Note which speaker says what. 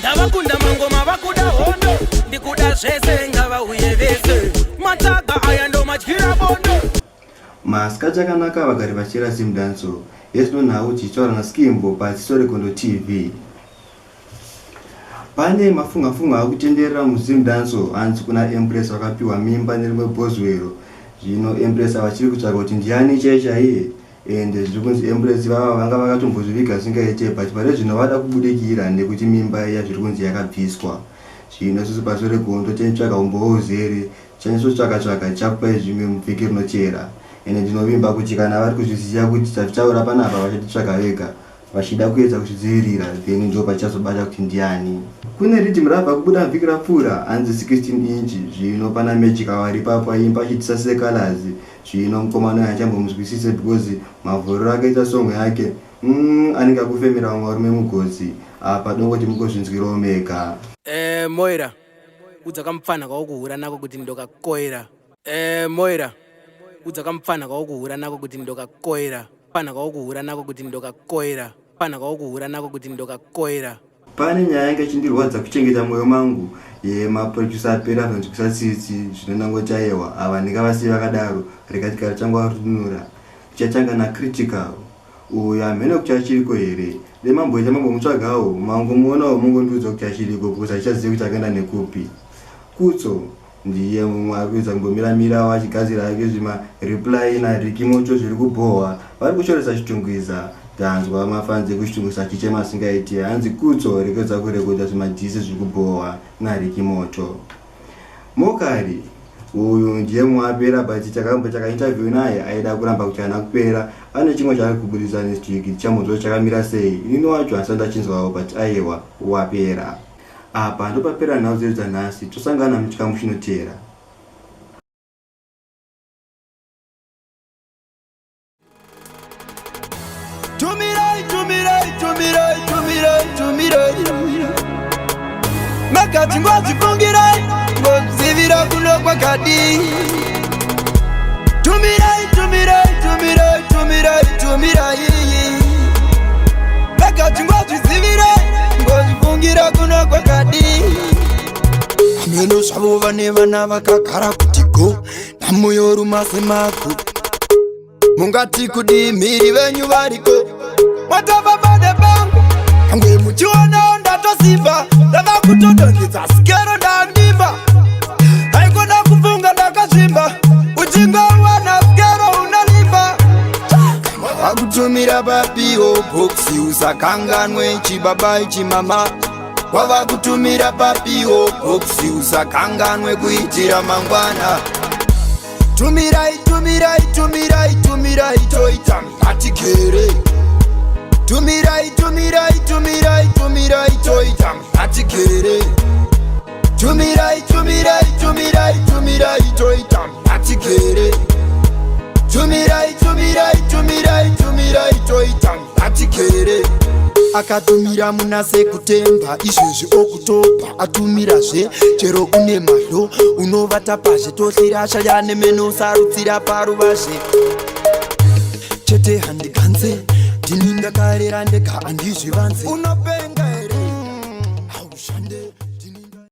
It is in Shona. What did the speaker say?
Speaker 1: Ndavakunda mangoma vakuda hondo, ndikuda zvese ngavauye vese. Matsaga aya ndomadyira bondo.
Speaker 2: Masikati akanaka vagari vachera Zimdancehall yezvino nhau tichitaura naSkimbo paZiso Regondo TV. Pane mafunga-funga akutenderera muZimdancehall hanzi kuna Empress vakapiwa mimba nerimwe bhozwero. Zvino Empress vachiri kutsvaga kuti ndiani chaiye chaiye ende zviri kunzi Empress vava vanga vakatombozviviga zvisingaite but pari zvino vada kubudikira nekuti mimba iya zviri kunzi yakabviswa. Zvino isusu paZiso Regondo tichitsvaga umbowo huzere Tichanyatsotsvaka tsvaka tichakupai zvimwe muvhiki rinoteera ende ndinovimba kuti kana vari kuzviziva kuti tazvitaura panapa vachatitsvaga vega vachida kuedza kuzvidzivirira then ndo patichazobata kuti ndiani. Kune riddim rabva kubuda vhiki rapfuura hanzi 16 inch zvino pana Magic awo aripapo aimba achitisa Seh Calaz zvino mukomana uyu handichambomuzwisise because mavhuriro akaita song yake umm anenge akufemera vamwe varume mugotsi apa dongoti mungozvinzwirawo mega.
Speaker 1: Eh Moira. Udza kamupfanha kaukuhura nako kuti ndokakoira. Eh Moira. Udza kamupfanha kaukuhura nako kuti ndokakoira. Pfanha kaukuhura nako kuti ndokakoira. Pfanha kaukuhura nako kuti ndokakoira.
Speaker 2: Pane nyaya yanga ichindirwadza kuchengeta moyo mangu yemaproducer apera zvanzwisa tsitsi zvino ndangoti ayewa ava ndingavasiye vakadaro rega chigaro changu varudunura ndichatanga nacritical Uyu hameno kuti achiriko here. Dai mamboita mambomutsvagawo mangomuonawo mongondiudza kuti achiriko because handichazivi kuti akaenda nekupi. Kutso ndiye mumwe ari kuedza kumbomira mirawo achigadzira hake zvima reply na Ricky Moto zviri kubhohwa. Vari kushoresa Chitungwiza. Ndanzwa mafans ekuChitungwiza achichema asingaiti hanzi Kutso rekedza kurekodha zvimadhisi zviri kubhohwa naRicky Moto. Mokari uyu ndiye mumwe apera but takamboita kainterview naye aida kuramba kuti haana kupera ane chimwe chaari kuburitsa next week tichamunzwa kuti chakamira sei inini wacho handisati ndachinzwawo but aiwa wapera apa ndopapera nhau dzedu dzanhasi tosangana muchikamu chinoteera.
Speaker 3: Tumirai, tumirai, tumirai, tumirai, tumirai. Makati ngozvifungirai, ngozivira kuno kwakadii. Tumirai, tumirai, tumirai, tumirai, tumirai. Makati ngozvizivirai, ngozvifungira kuno kwakadii. Hameno zvavo vane vana vakagara kuti go, nhamo yoruma semago. Mungati kudii mhiri venyu variko matamba pane pangu angwe muchionawo ndatosimba ndava kutodonhedza sikero ndandimba haikona kufunga ndakazvimba uchingowana sikero unolimba vakutumira paPO box usakanganwe chibaba ichi mama wava kutumira paPO box usakanganwe kuitira mangwana. Tumirai, tumirai, tumirai, tumirai, toita ngatigere. Tumirai, tumirai, tumirai, tumirai, toita ngatigere. Tumirai, tumirai, tumirai, tumirai, toita ngatigere. Tumirai, tumirai, tumirai, tumirai, toita ngatigere. Akatumira muna sekutemba izvezvi okutopa atumirazve chero une mahlo unovata pazhe tohlira shaya nemeno usarutsira paruvazhe chete handiganze ndini ndakarera ndega handizvivanze unopenga.